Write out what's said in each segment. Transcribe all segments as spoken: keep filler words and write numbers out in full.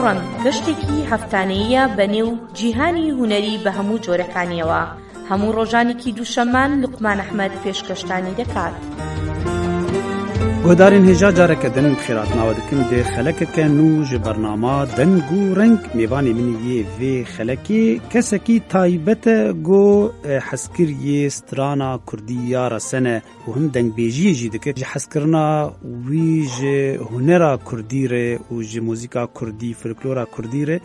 گەشتێکی هەفتانەییە بە نێو جیهانی هونەری بە هەموو جۆرەکانیەوە. هەموو ڕۆژانێکی دووشەممان لوقمان ئەحمەد پێشکەشتانی دەکات. Guhdarên hêja careke din bi xêr hatina we dikim di xelekeke nû ji bernama Deng û Reng. Mêvanê min yê vê xelekê kesekî taybet e ku, e, hezkiriyê strana kurdî ya resen e û him dengbêjiyê jî dike. Ji hezkirina wî ji hunera kurdî re û ji muzîka kurdî, folklora kurdî re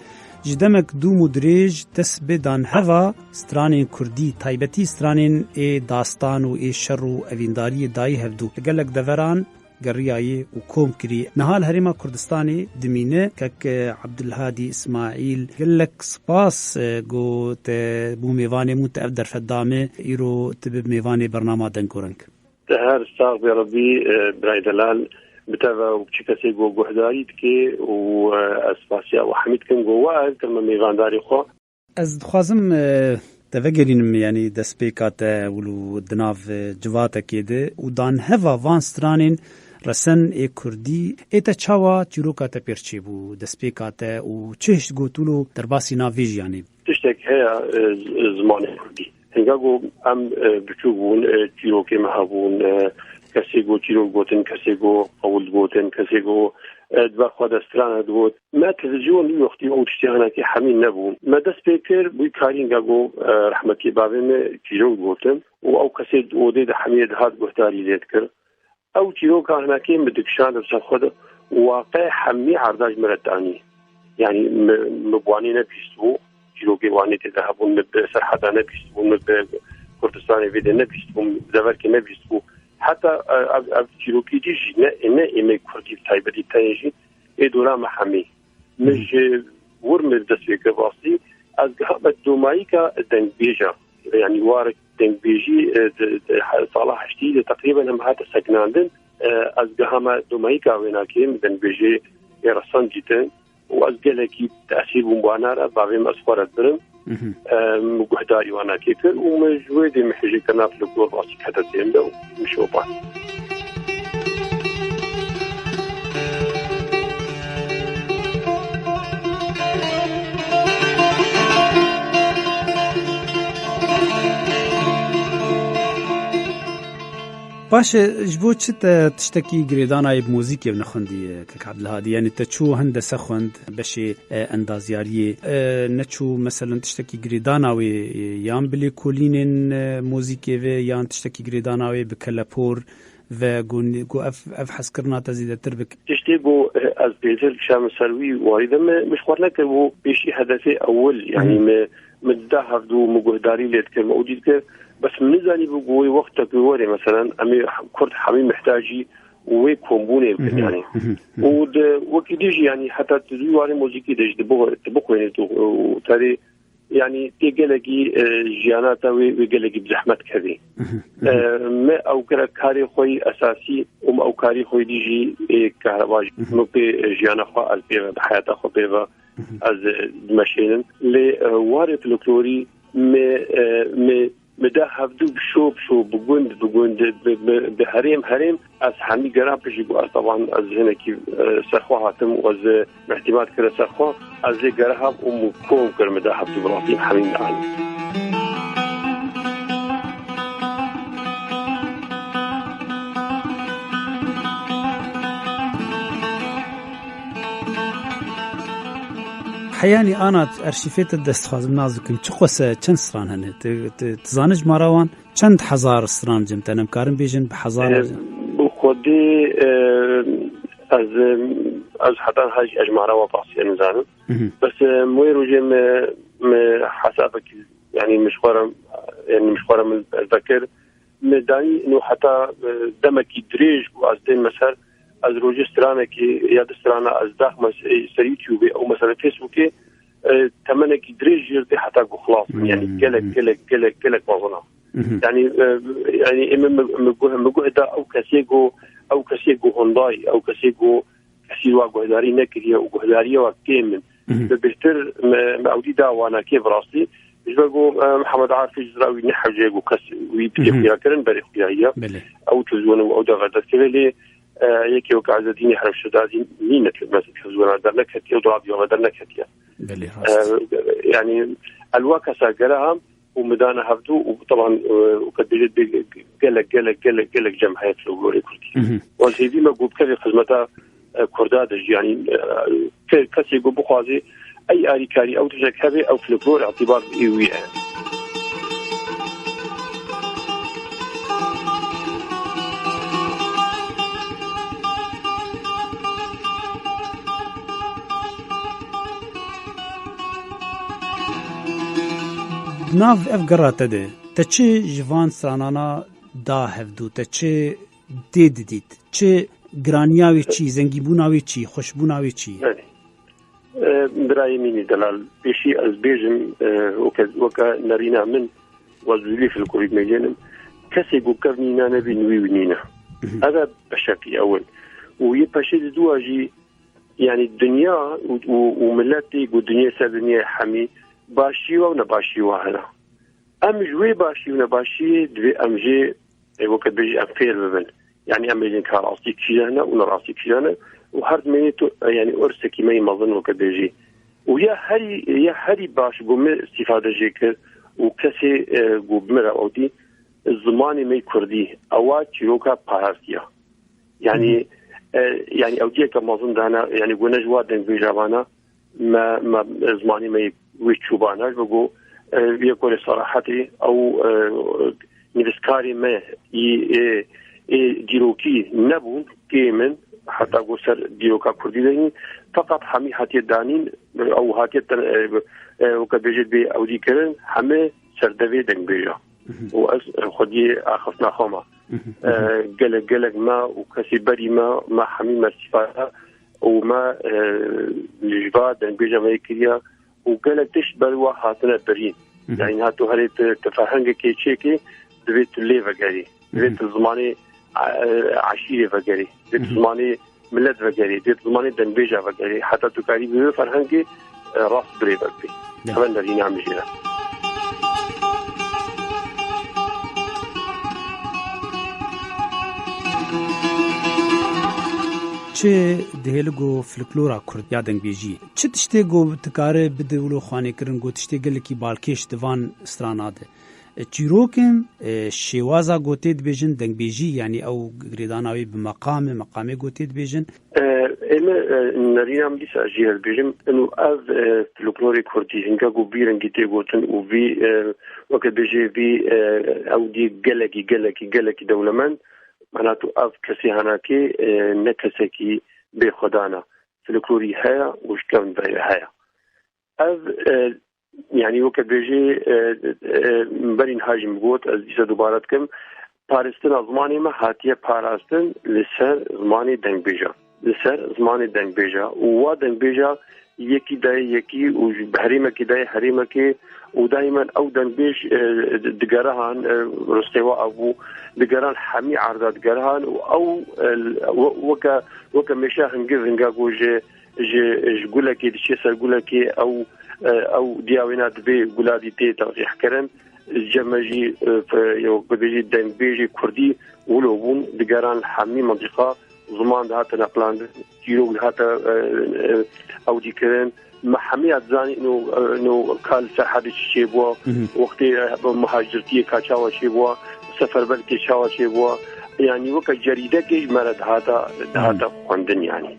ji demek dûm û dirêj dest bi danheva stranên kurdî, taybetî stranên ê dastan û ê şer û evîndariyê dayî hevdû. Gelek deveran geriyayê û kom kirî. Niha li Herêma Kurdistanê dimîne. Kek Ebdulhadî Îsmaîl, gelek spas, e, ku te bû mêvanê min, te ev derfet da me. Îro tu bi mêvanê bernama Deng û Reng. Te her sax be Rebî, e, birayê delal, bi te ve û çi kesê ku guhdarî dike û, e, ez spasiya we hemî dikim ku we kirme mêvandarê xwe. Ez dixwazim, e, te vegerînim, yanî destpêka te wilo di nav, e, civatekê de û danheva van stranên resen ê kurdî ê te çawa çîroka te pêr çêbû, destpêka te û çi hişt got wilo derbasî nav vê jiyanê? Tiştek heye, e, z-, zimanê kurdî. Hinga ku em, e, biçûk bûn, e, çîrokê me hebûn, e, kesê ku çîrok gotin, kesê ku qewil gotin, kesê ku, e, di ber xwe de strana digot. Me televîzyon wî wextî ew tiştê hinekî hemî nebûn. Me dest pê kir, wî karî hinga ku, e, rehmetî bavê me çîrok gotin û ew kesê di odê de hemî dihat guhdarî lê dikir. Ew çîroka hinekê min dikişand li ser xwe de, waqe hemî erda ji min re danî. Yanî min, min bi wanê nebihîstibû, çîrokê wanê tê de hebûn, min bi Serheda nebihîstibû, min bi Kurdistanê vê de nebihîstibû, min bi deverkê nebihîstibû. Heta, e, ev, ev çîrokî dî jî ne, ne ê me kurdî bi taybetî tenê jî, ê dora me hemî. Min ji wir min dest pê kir rastî. Ez gihame domayîka dengbêja. Yanî warek dengbêjî, e, di, di he-, sala heştî de teqrîben em hate sekinandin. E, ez gihame domayîka wênakê min dengbêjê ê resen dîtin û ez gelekî tesîr bûm bi wana re, bavê min ez xwe re dibirim. E, min guhdarî wanakê kir û min ji wê dê min hêjê kirina folklor rastî kete zênde û min şopand. Baş e, ji bo çi te tiştekî girêdanayê bi muzîkê nexwendî, kek Ebdulhadî? Yanî te çû hindese xwend, beşê, e, endaziyariyê, e, neçû, meselen, tiştekî girêdana wê, e, yan bi lêkolînên, e, muzîkê ve, yan tiştekî girêdana wê bi kelepor ve, ku, ku ev, ev hezkirina te zêdetir bike? Tiştê ku, e, ez pêtir dişem ser wî warî de me, min ji xwe nekir bû pêşî hedefê ewil, yanî Hı hı. me, me da hevdû, me guhdarî lê dikir, me odî dikir. Bes min nizanî bû ku wê wextek wê werê, meselen, em ê kurd hemî mihtacî wê kombûnê bikin, Hı hı. yanî. Hı hı. Hı hı. Û di, wekî dî jî, yanî, heta tu dû warê muzîkî de jî dibixwe-, dibixwênî tu, û terê, yanî, tê gelekî, e, jiyana te wê, wê gelekî bi zehmet kevî. Hı hı. Hı hı. E, me ew kire karê xwe yî esasî û me ew karê xwe yî dî jî ê kehreba jî. Hı hı. Me pê, e, jiyana xwe ez pê ve, heyata xwe pê ve Hı hı. ez, e, dimeşênim. Lê, e, warê folklorî me, e, me, me da hevdû bi şo bi şo, bi gund bi gund, bi, bi, bi herêm herêm, ez hemî gera pişî ku ez, teban, ez hinekî, e, ser xwe hatim û ez, e, îtîmat kire ser xwe, ez lê gera hev û min kom kir, me da hevdû bi rastî hemî min anî. Heyanî ana arşîfê te dest dixwazim nas bikim. Çi qose, çend stran hene? Tu, tu, tu zanî ji mara wan çend hezar stran cem te? Em karin bêjin bi hezar. E, bi xwedê, e, ez, e, ez heta niha jî ez ji mara wan rastî nizanim. Hı hı. Bes, e, wê rojê me, me hesabekî, yanî min ji xwe re, yanî min ji xwe re min vekir. Me danî ino heta, e, demekî dirêj ku ez tên me ser, ez rojê stranekî ya du strana ez daxme se-, ser YouTube, ew mesele Facebookê, e, temenekî dirêj jê tê heta ku xilas bin. Hmm. Yanî gelek, gelek, gelek, gelek mezin e. Mhm. Yanî, e, yanî ê min, min, min guh, min guh da ew kesê ku, ew kesê ku hunday, ew kesê ku kesî wa guhdarî nekiriye û guhdariyê wa kêm in. Mhm. Bi bêhtir me, me ew dî da wanakê bi rastî. Ji ber ku, e, Mihemed Arif ji ra wî ne hewce ku kes wî bidê Mhm. xuya kirin, berê xuya ye. Belê. Ew tizûn û ew da verdest keve lê, e, yekê wek Ezzedînê Heremşedadî nîne, mesela, hizbûna derneketiye û di radyoya me derneketiye. Belê, rast. E, yani, elwa kesa gere ham û midane hevdû û, taban, e, û ke dibêje bê gelek, gelek, gelek, gelek cem heye folklorê kurdî. Mhm. Wan hêvî me ku bikeve xizmeta, e, kurda de jî, yani, e, ke-, kesê ku bixwaze ey arîkarî, ew tiştek hebe, ew folklor îtibar bi wî ye. Di nav ev gera te de, te çi ji van stranana da hevdû, te çi tê didît, çi giraniya wê çi, zengîbûna wê çi, xweşbûna wê çi? Belê. E, birayê min î delal, pêşî ez bêjim, e, weke, weke nerîna min, wezûlî filkurî meyênim, kesê ku kevnîna nebî, nûî wî nîne. Mhm. Ev e beşekî ewil. Û yê peşê di dûa jî, yani, dinya û, û, û miletê ku dinyê ser dinyê hemî başî wa û nebaşî wa hene. Em ji wê başî û nebaşiyê divê em jê, e, weke bêjî, em fêr bibin. Yani em bêjin ka rastî kîjan e û nerastî kîjan e û her dimeyê tu, e, yani, ursekî me yî mezin weke bêjî. Û ya herî, ya herî baş ku min îstîfade jê kir û kesê, e, ku bi min re ewtî, zimanê me yî kurdî, ewa çîroka parastiya. Yani, e, yani ewdiyeke mezin dana, yani, ku ne ji wa dengbêja vana, me, me, zimanî me wê çûbana, ji bo ku, e, yê ku lê serahetê ew, e, nivîskarê me yî, ê, ê dîrokî nebûn, kêm in, heta ku ser dîroka kurdî de yîn, feqet hemî hatiye danîn, ew hatiye ten-, e, e, weke bêjê bê ewdî kirin, hemê ser devê dengbêja. Mhm. Û ez, e, xwediyê axiftina xwe me. Mhm. E, gelek, gelek me û kesî berî me, me hemî me îstîfade û me, e, ji va dengbêja me yê kiriye û gelek tişt ber wa hatine birîn. Mhm. Yani, ha tu herê tu, tu ferhengekê çêkê, divê tu lê vegerî. Divê Mhm. tu zimanê, e, eşîrê vegerî. Divê tu Mhm. zimanê milet vegerî. Divê tu zimanê dengbêja vegerî. Heta tu karî bi wê ferhengê, e, rast birêve bibî. Ya. Hemen derîna min jê re. Çi dihêli ku folklora kurd ya dengbêjiyê, çi tiştê ku dikare bide wilo xwanêkirin, ku tiştê gelekî balkêş di van strana de? E, çîrok in, e, şêwaza ku tê dibêjin, dengbêjî, yanî ew girêdana wê bi meqam e, meqamê ku tê dibêjin. E, ême, e, nerîna min dîsa jî ez dibêjim, ino ev, e, folklorê kurdî, hinga ku vî rengî tê gotin û vî, e, weke bêjê vî, e, ew dî gelekî, gelekî, gelekî dewlemend, mana tu ev kesê henakê, e, ne kesekî bêxwedan e. Folklorî heye û ji kevn ve heye. Ev, e, yanî weke bêjê, e, e, berî niha jî min got, ez dîsa dubare dikim, parastina zimanê me hatiye parastin li ser zimanê dengbêja. Li ser zimanê dengbêja. Û wa dengbêja yekî dayê yekî û ji herêmekê dayê herêmekê û daymen ew dengbêj, e, digere han, e, rizqê wa ev bû, digeran hemî erda digere han û ew, e, we-, weke, weke mêşa hingiv hinga ku ji ji, ji gulekê diçe ser gulekê, ew, e, ew diya wêna dibê guladî tê tevzîhkirin. Cem me jî, e, fe-, yo, bibêjî dengbêjê kurdî wilo bûn, digeran hemî mintîqa, ziman dihate neqlandin, çîrok dihate, e, e, ewdîkirin. Me hemiya dizanî ino, e, ino ka li Serhedê çi çêbûwa, Mhm. wextê, e, muhacirtiyê ka çawa çêbûwa, seferberkê çawa çêbûwa. Yanî weke cerîdekê ji me re dihata, dihata xwendin yanî.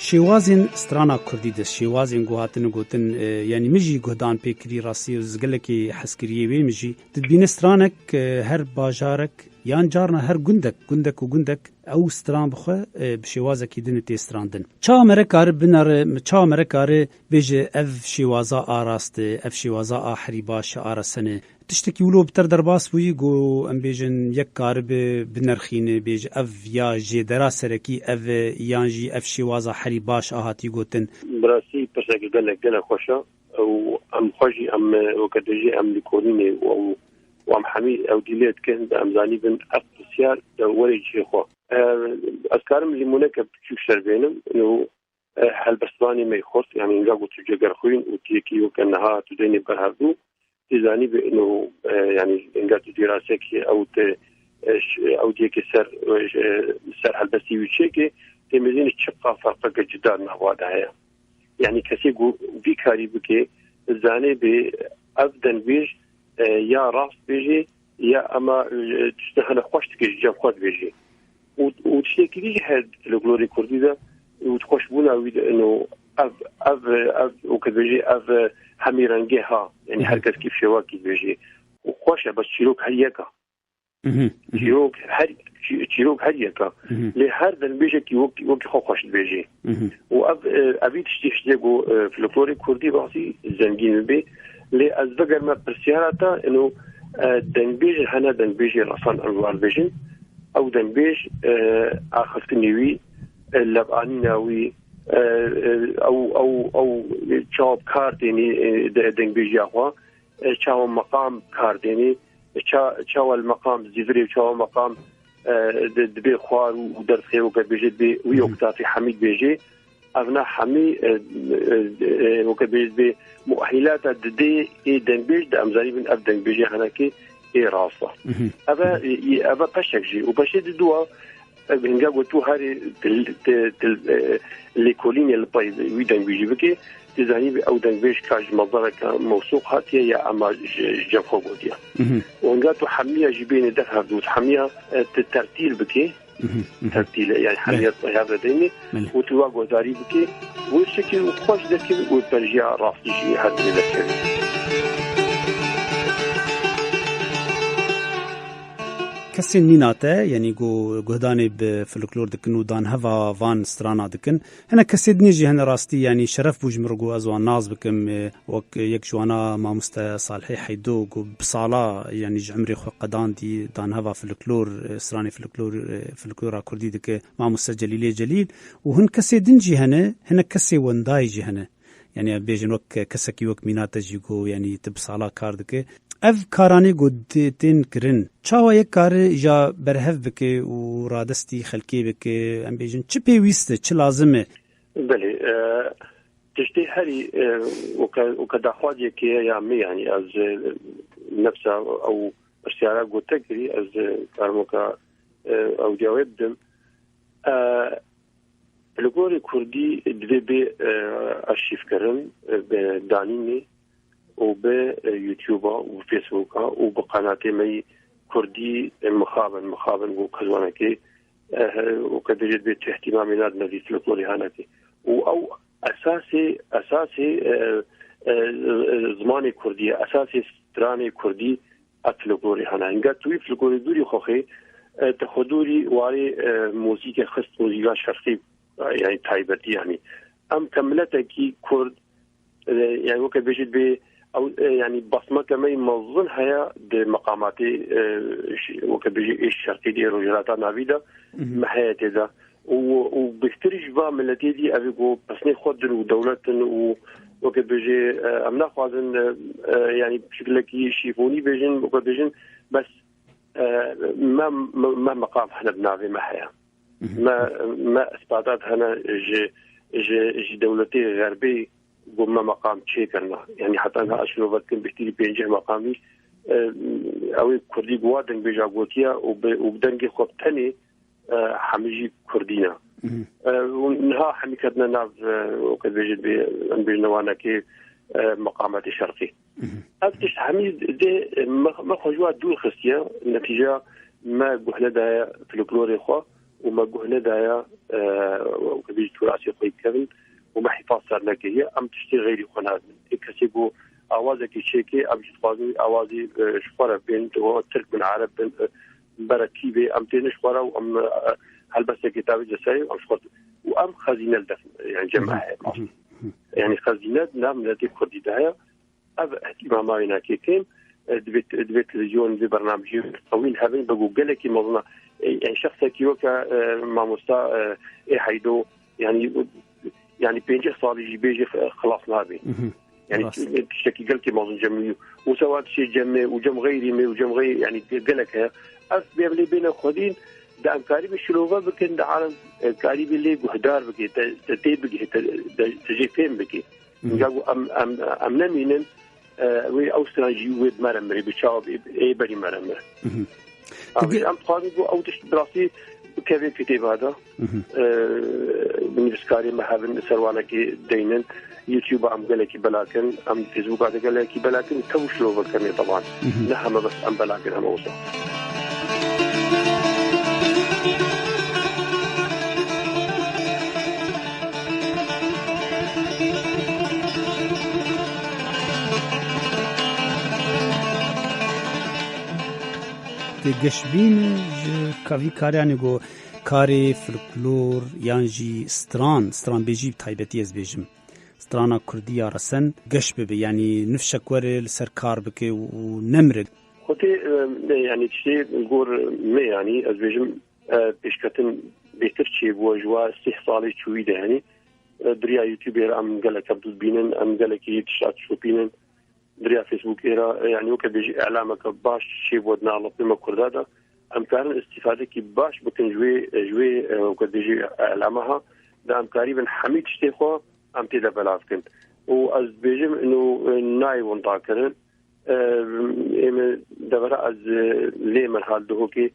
Şêwazên strana kurdî de, şêwazên ku hatine gotin, e, yanî min jî guhdan pê kirî, rastî ez gelekî hez kirî yê wê min jî. Tu dibîne stranek, e, her bajarek, yan carna her gundek, gundek û gundek, ew stran bi xwe, e, bi şêwazekî din tê strandin. Çawa me re kare binere, çawa me re kare bêje ev şêwaza a rast e, ev şêwaza a herî baş e, a resen e? Tiştekî wilo bi te re derbas bûyî, ku em bêjin yek karibe binirxîne, bêje ev ya jêdera serekî ev e, yan jî ev şêwaza herî baş a hatî gotin? Bi rastî pirseke gelek, gelek xweş e û em xwe jî em, e, weke dibêjî em li konînê û, û em hemî ew dî lê dikin, em zanîbin ev pirsyar de were cihê xwe. E, ez karim lîmoneke biçûk ser bênim û, e, helbestvanê me yê xurt, yanî hinga ku tu cegerxwîn û tu yekî weke niha tu deynê ber hevdû, Tê zanî bi ino, e, yanî, enga tu dîrasekî ew te, e, ş-, ew diyekê ser, e, ş-, e, ser helbestî wî çêkê, tê mezînî çiqa ferqeke cuda nava de heye. Yanî kesê ku vî karî bike, zane bê ev dengbêj, e, ya rast bêjê, ya ema, e, tiştê hene xweş dike ji cem xwe dibêjê. Û, û tiştekî dî jî heye di folklorê kurdî de, û di xweşbûna wî de, ino, ev, ev, ev, weke dibêjê, ev, e, hemî rengê ha. Yanî her kes kî şêwakî dibêjê. Û xweş e, bes çîrok her yek e. Çîrok her, çî-, çîrok her yek e. Lê her dengbêjekî wek, wekî xwe xweş dibêjê. Û ev, e, evî tiştê, tiştê ku, e, folklorê kurdî rastî zengîn bibe. Lê ez vegerime pirsyara te, ino, e, dengbêjin hene, dengbêjê resan em wan bêjin. Ew dengbêj, e, axiftinê wî, e, lebanîna wî, e, e, ew, ew, ew çawa bi kar tênê, e, de-, dengbêjiya xwe, e, çawa meqam bi kar tênê, e, ça-, çawa li meqam zîvirê û çawa meqam, e, di-, dibê xwar û, û derdixê, weke bêjê dibê wî oktafî hemî dibêjê. Evna hemî, e, e, e, weke bêjê dibê muehîlata didê ê dengbêj de em zanîbin ev dengbêjê henekê ê rast e. Eve, e, eve peşek jî. Û peşê di dua, e, hinga ku tu herî til, til, til, e, lêkolînê li pey wî dengbêjî bikê, tu zanîbî ew dengbêj ka ji mezdareke mewsûq hatiye ya ema ji, ji cem xwe gotiye. Û hinga tu hemiya jî bênê der hevdû, hemiya, e, tu tertîl bikê, tertîle, yani hemiya hev de deyne, û tu wa guhdarî bikê, û şekil û xweş derkevî û perjiya rastî jî her dilê derkevî. Kesên mîna te, yanî ku guhdanê bi folklor dikin û danheva van strana dikin, hene kesê dinê jî hene rastî, yanî şeref bû ji min re ku ez wan nas bikim, e, wek yek ji wana mamoste Salihê Heydo ku bi sala, yanî ji emrê xwe qedandî danheva folklor, e, stranê folklor, e, folklora kurdî dike, mamoste Celîlê Celîl û hin kesê din jî hene, hinek kesê wendayî jî hene. Yanî em bêjin wek kesekî wek mîna te jî got, yanî tu bi sala kar dike. Ev karanê ku tê-, tên kirin, çawa yek kare ja berhev bike û radestî xelkê bike, em bêjin çi pêwîst e, çi lazim e? Belê, e, tiştê herî, e, weke, weke daxwaziyekê ye ya min, yanî ez, e, nefsa ew pirsyara ku te kirî, ez, e, karim weke, e, ewdiya wê bidim. E, Folklorê kurdî divê bê, e, arşîvkirin, e, bi danînê û bi, e, YouTube-a û Facebook-a û bi qenatê me yî kurdî, e, mixabin, mixabin û kizwanekê, e, he, û ke bêjê divê tu îhtîmamê nadine vî folklorê hanekê. Û ew esasê, esasê, e, e, e, zimanê kurdî ye, esasê stranê kurdî, ev folklorê hene. Hinga tu wî folklorê dûrî xwe xê, e, te xwe dûrî warê, e, muzîkê xist, muzîka şerqî, e, yani taybetî yani. Em ke miletekî kurd, e, yani weke bêjî bê, ew, e, yani basmeke me yî mezin heye di meqamatê, e, ş-, weke bêjî ê şerqî dê rojhilata navî de me heye tê de. û, û bêhtirî ji va miletê dî ev ê ku pesnê xwe din û dewlet in û weke bêjê, e, em naxwazin, e, e, yanî şikilekî şîfonî bêjin, weke bêjin, bes, e, me, me, me meqam hene bi navê me heye. Me, me ispatat hene ji, ji, ji dewletê xerbê ku me meqam çêkirina. Yanî heta niha ez şilove dikim bêhtirî pêncî meqamî, e, ew ê kurdî bi wa dengbêja gotiye û bi, û bi dengê xwe bi tenê e, hemî jî kurdî ne. E, û niha hemî ketine nav, e, weke dibêjin bê, em bêjin wanekê, e, meqametê şerqî. Ev tişt hemî dê me, me xwe ji wa dûr xistiye, netîceya me guh nedaye folklorê xwe û me guh nedaye, e, weke dibêjin turasê xwe yî kevin û me hîfaz ser nekiriye. Em tiştê xeyrî xwe nadin. Ê kesê ku awazekî çêkê, em jî dixwazin awazî, e, ji xwe re bên, tirk bin, ereb bin, e, berekî bê, em têne ji xwe re û em, e, helbestekê tavê ceserê em ji xwe û em xezîne li def, yani cem heye. Yani xezîne di nav miletê kurdî de heye. Ev îhtîmama wê nake kêm, e, divê, divê televîzyon, divê bernamejiyên tewîl hebin, bi ku gelekî mezin e. E, yani şexsekî weke, e, mamosta, e, ê Heydo, yani, yani pêncî salî jî bêjî xilas nabe. Yani tiştekî gelkî mezin cem wî. Û sewa tiştê cem me û cem xeyrî me û cem xeyrî, yani ge-, gelek heye. Ev bê em lê bêne xwedîn, de em karîbî şilove bikin, de alem, e, karîbî lê guhdar bike, te, te tê bigihê, te, te, te jê fêm bike. Ga ku em, em, em nemînin, e, wê ew stran jî wê bi me re mirê, bi çawa bê, ê berî me re mir. Mhm. Abi, Peki em dixwazin ku ew tişt bi rastî bikeve kitêba de. Mhm. E, nivîskarê me hebin, serwanekê deynin. YouTube-a em gelekî belakin, em Facebook-a de gelekî belakin, tev û şirovekirinê teban. Mhm. Ne heme bes em belakin, heme wisa. Tê geşbîn ji kavî kariyanê ku karê folklor yan jî stran, stranbêjî bi taybetî ez bêjim, strana kurdî ya resen geş bibe, yanî nifşek were li ser kar bike û nemire. Xwetê, e, yanî tiştê li gor me, yanî ez bêjim, e, pêşketin bêtir çêbû ji wa sih salê çûyî de, yanî, e, di riya YouTube-ê re em gelek hevdû dibînin, em gelekî tişta dişopînin. Di riya Facebookê re, e, yanî weke bêjî îlameke baş çêbû di nav lafê me kurda de. Em karin îstîfadekî baş bikin ji wê, ji wê, e, weke bêjî îlama ha. De em karîbin hemî tiştê xwe em tê de belav kin. Û ez dibêjim, ino, e, nayê winda kirin. E, ê min devera ez, e, lê min hal Duhokê,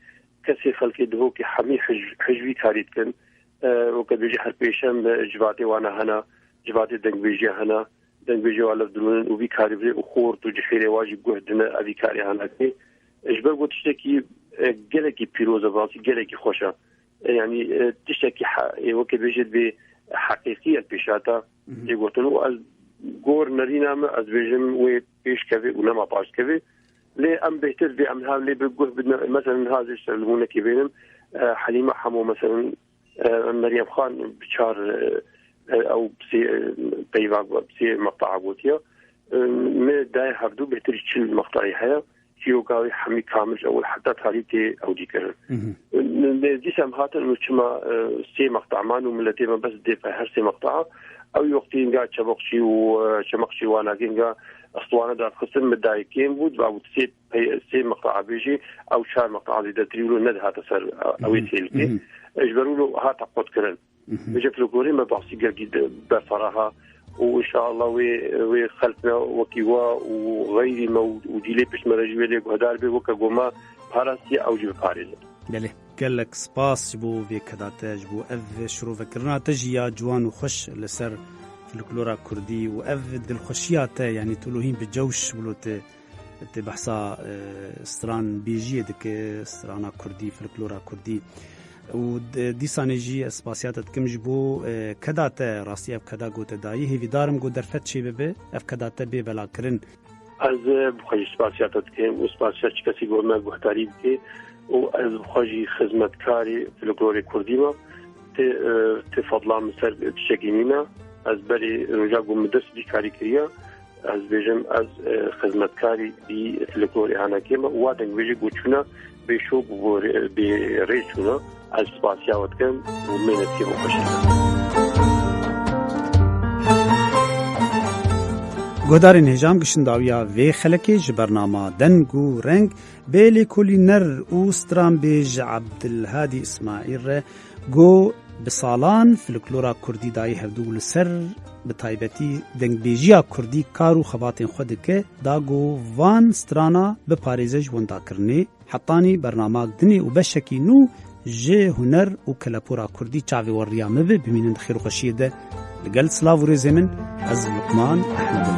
kesê xelkê Duhokê hemî hij-, hijvî karî dikin. E, weke bêjî her pêşem, e, civatê wana hene, civatê dengbêjiya hene, dengbêjiya wa lev dirûnin û vî karî vê û xort û cihêrê wa jî guh dine evî karê hene kê. E, ji ber ku tiştekî, e, gelekî pîroz e, bi rastî gelekî xweş e. E, yanî, e, tiştekî he-, ê weke bêjî bê heqîqî ye pêşata Mhm. tê gotin. Û ez gor nerîna min, ez bêjim wê pêş kevê û nema paş kevê. Lê em bêhtir vê em niha lê bi guh bidin. Mesela niha ez ji ser nimûnekê bênim, e, Helîma Hemo, mesela, e, Meryem Xan bi çar, e, e, ew bi sê, e, peyva, bi sê meqta'a gotiye. E, me daye hevdû bêhtir çil meqta'yê heye. Çîroka wê hemî kamil ji ewil heta tarî tê ewdî kirin. Mhm. Dîsa em hatin û çima, e, sê meqta man û miletê me bes dê pe her sê meqta. Ew yoxtî hinga çemoqçî û, e, çemoqçî wana hinga estwana darxistin min dayê kêm bû, diba bû sê pey-, sê meqta bêjî, ew çar meqta zêdetirî wilo nedihate ser, e, ew ê Mhm. têlikê. Mhm. E, ji ber wilo hate qutkirin. Mhm. Vêce folklorê me bahsî gelkî de berfaraha û inşallah wê, wê xelk ne wekî wa û xeyrî me û, û dîlê pişt me re jî wê lê guhdar bê, weke ku me parastiye ew jî biparêze. Belê. Gelek spas ji bo vê keda te, ji bo ev şirovekirina te jî ya ciwan û xweş li ser folklora kurdî û ev dilxweşiya te, yanî tu lo hîn bi cewş wilo te Tê behsa, e, stran bêjiyê dike, strana kurdî, folklora kurdî. Û d-, dîsanê jî ez spasiya te dikim ji bo, e, keda te, rastî ev keda ku te dayî. Hêvîdar im ku derfet çêbibe, ev keda te bê belakirin. Ez, e, bi xwe jî spasiya te dikim û spasiya çi kesî ku me guhdarî dike û ez bi xwe jî xizmetkarê folklorê kurdî me. Ti, e, ti fadla min ser tiştekî nîne. Ez berê roja ku min dest vî karî kiriye, ez bêjim, ez, e, xizmetkarî vî folklorê hanekê me. Wa dengbêjê ku çûne bêşok û bê rê çûne. Ez spasiya we dikim û mênekê xweş dikim. Guhdarên hêja, em giştin dawiya vê xelekê ji bernama Deng û Reng bê lêkolîner û stranbêj Abdilhadî Îsmaîl re, ku bi salan folklora kurdî dayî hevdû û li ser bi taybetî dengbêjiya kurdî kar û xebatên xwe dike, da ku van strana biparêze ji windakirinê. Hetanî bernama dinê û beşekî nû ji huner û kelepora kurdî çavê we riya me be, bimînin di xêr û xweşiyê de. Li gel silav û rêzê min, ez Luqman Ehmed im.